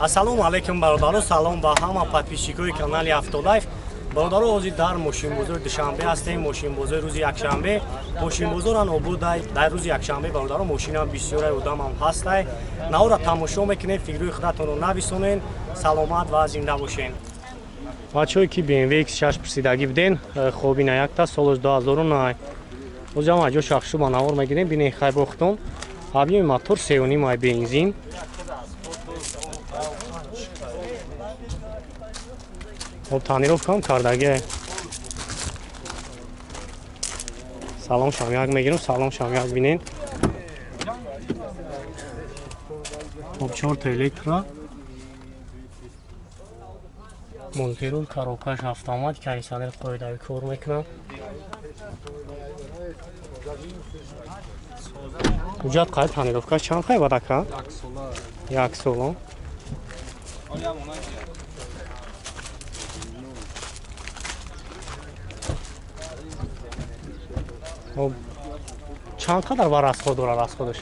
Ассалому алайкум бародаро, салом ба ҳама подписчикои канали Автолайф. Бародаро, ҳозир дар мошинбозори Душанбе ҳастем, мошинбозори рӯзи якшанбе. Мошинбозоран обудай. Дар рӯзи якшанбе бародаро мошинам бисёрай, одамам ҳастай. Навора тамошо мекунед, фикрҳои худатонро нависонед. Саломат ва зинда бошед. Бачаҳое ки BMW X6 пурсидагӣ буден, хоб ина якта солаш 2009. Ҳозир ҳам аҷо шахшу ба навор мегирем, бинед хай бохтон. Объёми мотор 3.5 ай бензин. Хоб тонировкам кардаге. Салом шамяк мегирам, салом шамяк бинед. Хоб 4 та электро. Мультирул, коробкаш автомат, кондиционер қоидави кор мекунад. Ҳуҷҷат қай тонировкаш чанд қай бадака? Як сола. Чанд қадар ба расход дорад расходаш?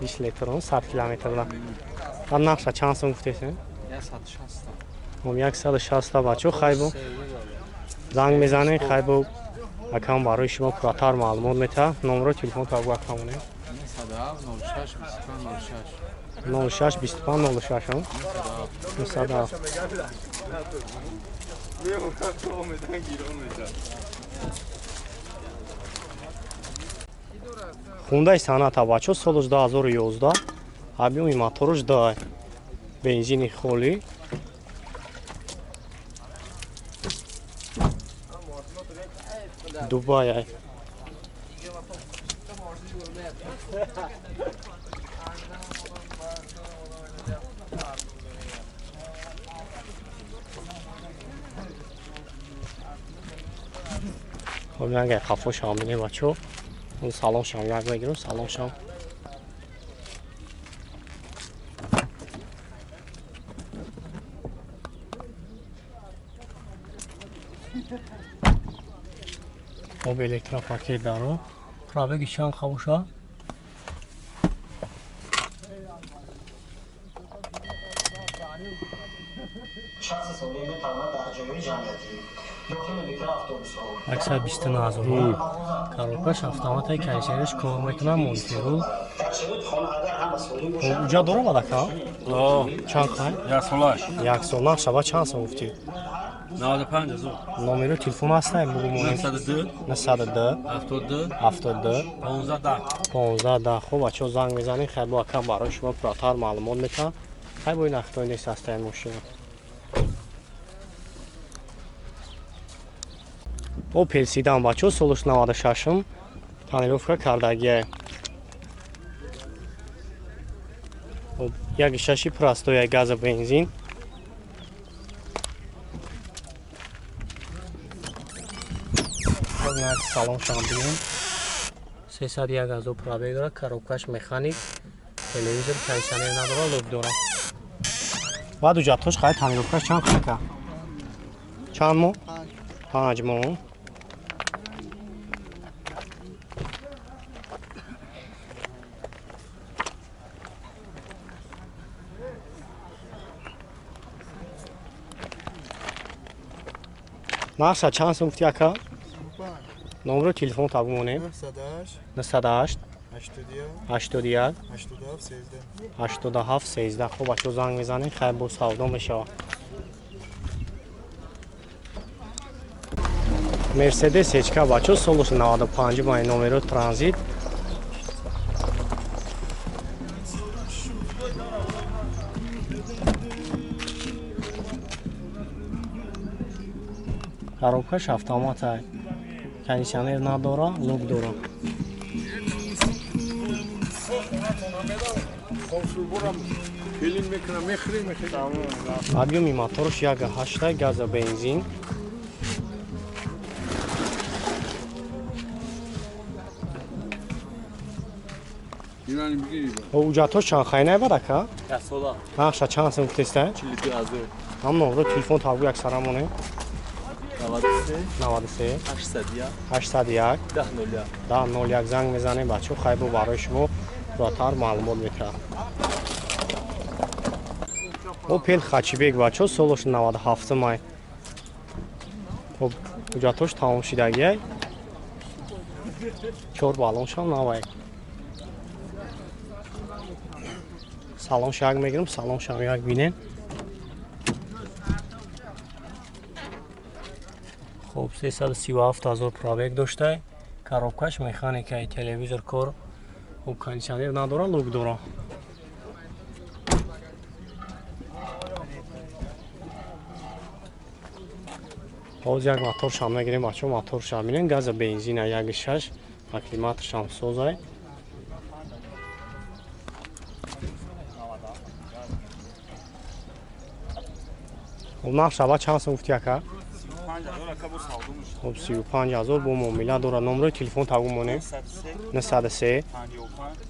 20 литр, 100 километрда. Ва нақша чанд сум гуфтесен? 160. 160 бачо хайбо. Занг мезанед, хайбо акам барои шумо пурратар маълумот метаҳад. Номеро телефон табу акамоне. 06 25 06 907. Хундаи санъата бачо солаш 2011, объёми мотораш 2, бензини холӣ. Дубай ай. Хоб ягай хафошам бинед бачо. Салом шам як мегирам, салом шам. Об электропакет даро. Пробеги чанд хабоша? Аксар 29 коробкаш автоматай, кондиционераш кор мекунад, мультирул. Уҷа дорам адака? Чанд қай? Як солаш. Як сол. Нақша ба чанд сом гуфтӣ? 95 ҳазор. Номери телефон ҳастай? Бугу монем. 902 902 72 72 15 10. 15 10. Хуб бачаҳо занг мезанед, хай бо акам барои шумо пурратар маълумот метаҳад. Хай бо ин ахтои нест ҳастай мошина. Opel Sedan бачаҳо солаш 96-м, тонировка кардагия. Як шаши простой газа бензин. Салон шамбиён. 301 ҳазор пробег дорад, коробкаш механик, телевизор, кондиционер надорад, лоб дорад. Баъд ҳуҷҷатҳош қай тонировкаш чанд қака? Чанд моҳ? 5 моҳ. Нақша чанд сум гуфти ака? Номеро телефон табу монем. 908 81 87 13. Хуб бачаҳо занг мезанед, хайр бо савдо мешавад. Мерседес HK бачаҳо солаш 95 бо номеро транзит. Коробкаш автомат ай. Кондиционер надора, лук дора. Объёми мотораш 1.8 газа бензин. Ҳуҷҷатҳо чанд хайна бад ака? Як сола. Нақша чанд сум гуфтеста? 42 ҳазор. Ҳам номро телефон табу як сара монем. 93 93 801 801 10 01 10 01 занг мезанем бачаҳо, хайбо барои шумо пурратар маълумот метаҳад. Опел Хачибек бачо солаш 97 май. Хоб ҳуҷҷатош тамом шидагиай. 4 баллоншам навай. Салон шаг мегирам, салон шам як бинен. Хоб 337 ҳазор пробег доштай. Коробкаш механикаи, телевизор кор, хоб кондиционер надора, лук дора. Ҳоз як мотор шам мегирем, бачо мотор шам бинен, газа бензина 1.6, аклиматор шам созай. Хоб нарх шава чанд сом гуфти ака? Хоб 35 ҳазор бо муомила дорад. Номерои телефон табу монем 903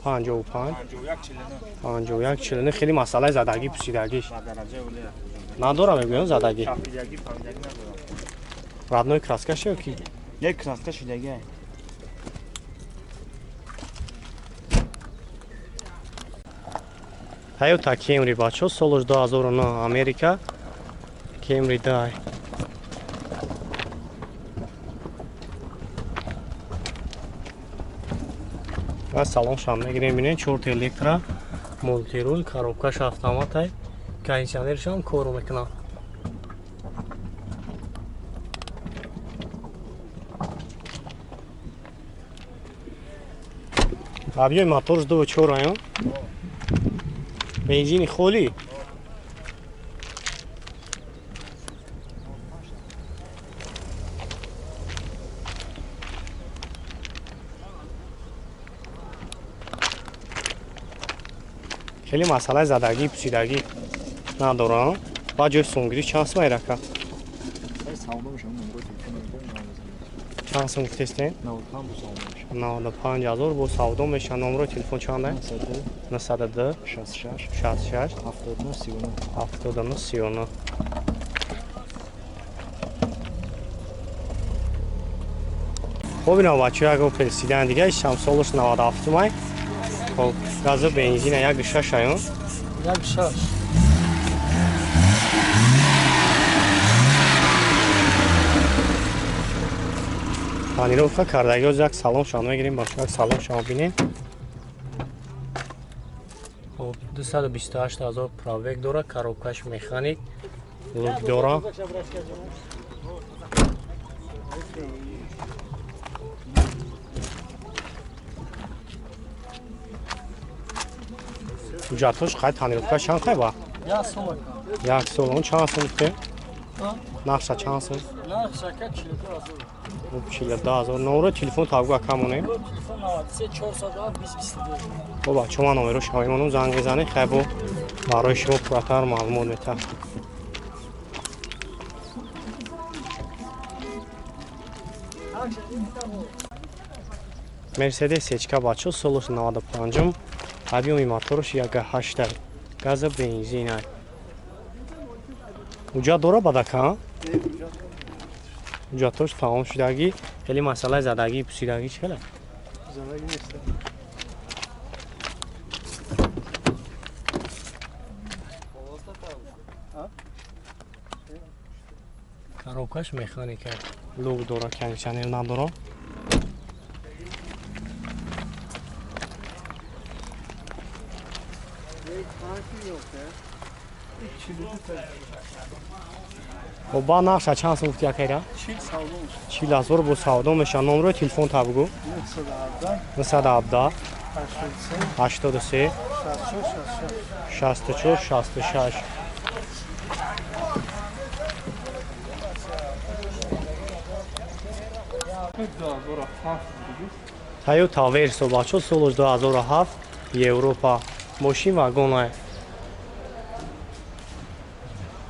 55 51 49. Хеле масъалаи задагӣ пусидагиш надора мегӯям задагӣ. Родной краска шо ки? Як краска шудагӣ. Toyota Camry бачо солаш 2009 Америка Camry дай. Ва салон шам мегирем бинем 4 электро мултирул коробкаш автоматай кондиционершам кор мекунад. Объёми моторш 2.4 аян. Бензини холӣ. Хеле масъалаи задагӣ пусидагӣ надорам. Ба ҷои сумгирӣ чанд сум айрака? Чанд сум гуфтестен? 95 ҳазор бо савдо мешавад. Номерои телефон чанд? 902 66 79 79 39. Хоб ина бачо як Opel седан дига шам солаш 97 май. Хоб газу бензина 1.6 аян. 1.6. Тонировка кардагиҳоз як салон шам мегирем, бачо як салон шам бинем. Хоб 228 ҳазор пробег дора, коробкаш механик, лук дора. Ҳуҷҷатҳош қай тонировка чанд қай ба? Як сол. Як сол. Он чанд сум гуфте? Нақша чанд сум? Нақша 42 ҳазор. 42 ҳазор. Номерои телефон табгу ака монем? Телефон 93 407 20 22. Хоб бачо ман номеро шава мемонам, занг мезанед, хай бо барои шумо пурратар маълумот метаҳам. Мерседес Сечка бачо солаш 95-м, объёми мотораш 1.8, газа бензина. Ҳуҷҷат дора бадака? Ҳуҷҷатош тамом шудагӣ. Хеле масъалаи задагӣ пусидагӣ чӣ хеле? Задагӣ нест. Коробкаш механика, лук дора, кондиционер надора. Хоб ба нақша чанд сум гуфти акайра? 40 ҳазор бо савдо мешавад. Номерои телефон та бугӯ? 917 83 64 66. Toyota Verso бачо солаш 2007 Европа мошин вагонай.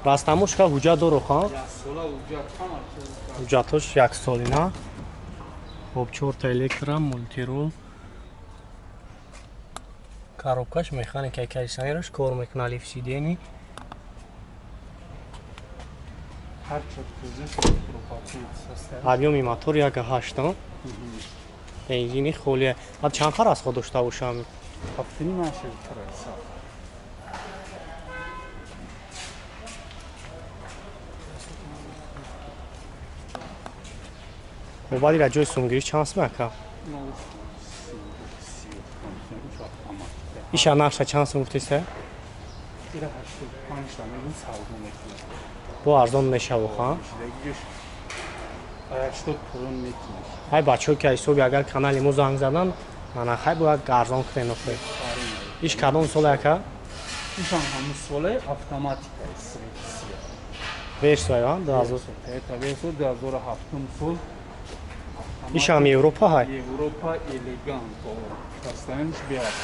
Растамошка ҳуҷҷат доро ха? Ҳуҷҷатош яксолина. Хоб 4 электро мултирул. Коробкаш механика, кондиционераш кор мекунад, лифт сидени. Объёми мотор 1.8. Бензини холия. А чанд қар аз худ дошта бошам? 7.5 литр. Хоб, баъд ира ҷои сумгирӣ чанд сум ака? Иша нархша чанд сум гуфтеста? Ира 85 та мегӯм, савдо мекунад. Бо арзон мешаву, ха? 80 пулон мекунад. Ҳай бачаҳо ки ҳисоби агар канали мо занг задан, ана хай бояд арзон кунем охе. Иш кадом соле ака? Ишам ҳамун соле, автоматика, цвет сия. Версия, а? 2000. Toyota Verso 2007 сол. Ишам Европа ҳай? Европа, элегант. Состояниш беҳад.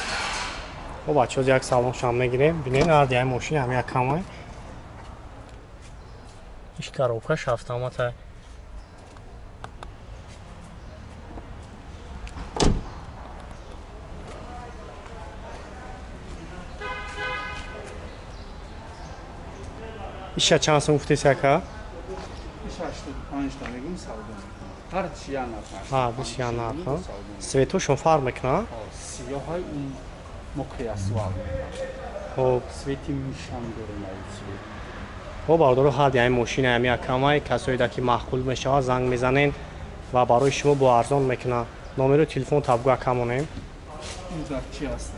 О бачаҳо, як салоншам мегирем. Бинед, ҳар яй мошин ҳам як камай. Иш коробкаш автомата. Иша чанд сум гуфтеси ака? Иш 85 та мегӯм, савдо мекунад. Ҳар чи я нарх. Ҳа, диш я нарх. Цветошон фарқ мекунад? Сиёҳай, ун мокрый асфалт. Хоб. Цвети мишам дорем, ай цвет. Хоб, бародаро, ҳар яй мошин ҳам як камай, касоеда ки маъқул мешавад, занг мезанен ва барои шумо бо арзон мекунад. Номеро телефон табгӯ ака монем. Ин дар чи аст?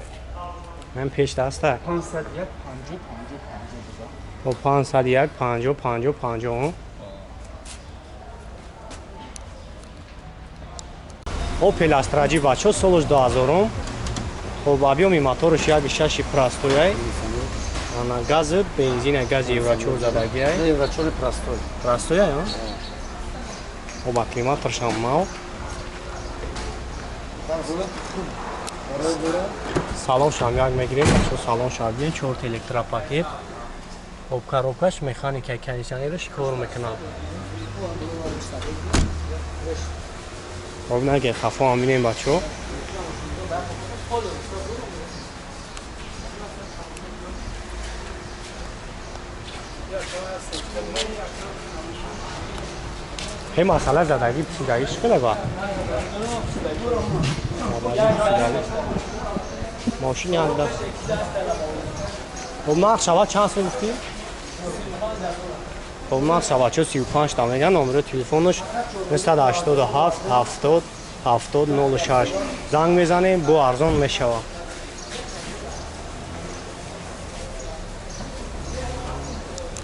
Ман пеш даста. 501 50 50 50 бизан. Хоб, 501 50 50 50. Opel Astra G бачо, солаш 2000. Хоб, объёми мотораш 1.6 простояй. Ана газы, бензина, гази Евро 4 задагиай. Евро 4 простой. Простояй, а? Хоб, климаторшам мав. Салон шам як мегирем, бачо, салон шам бинед, 4 электропакет. Хоб, коробкаш механика, кондиционераш кор мекунад. Хоб, наге хафо ҳам бинем бачо. Ҳе масъала задагӣ пусидагӣ чӣ хеле ба? Мошин янда. Хоб, нарх шава чанд сум гуфтӣ? Хоб, нарх шава чо 35 та меган, номери телефонаш 987 70 70 06. Занг мезанем, бо арзон мешава.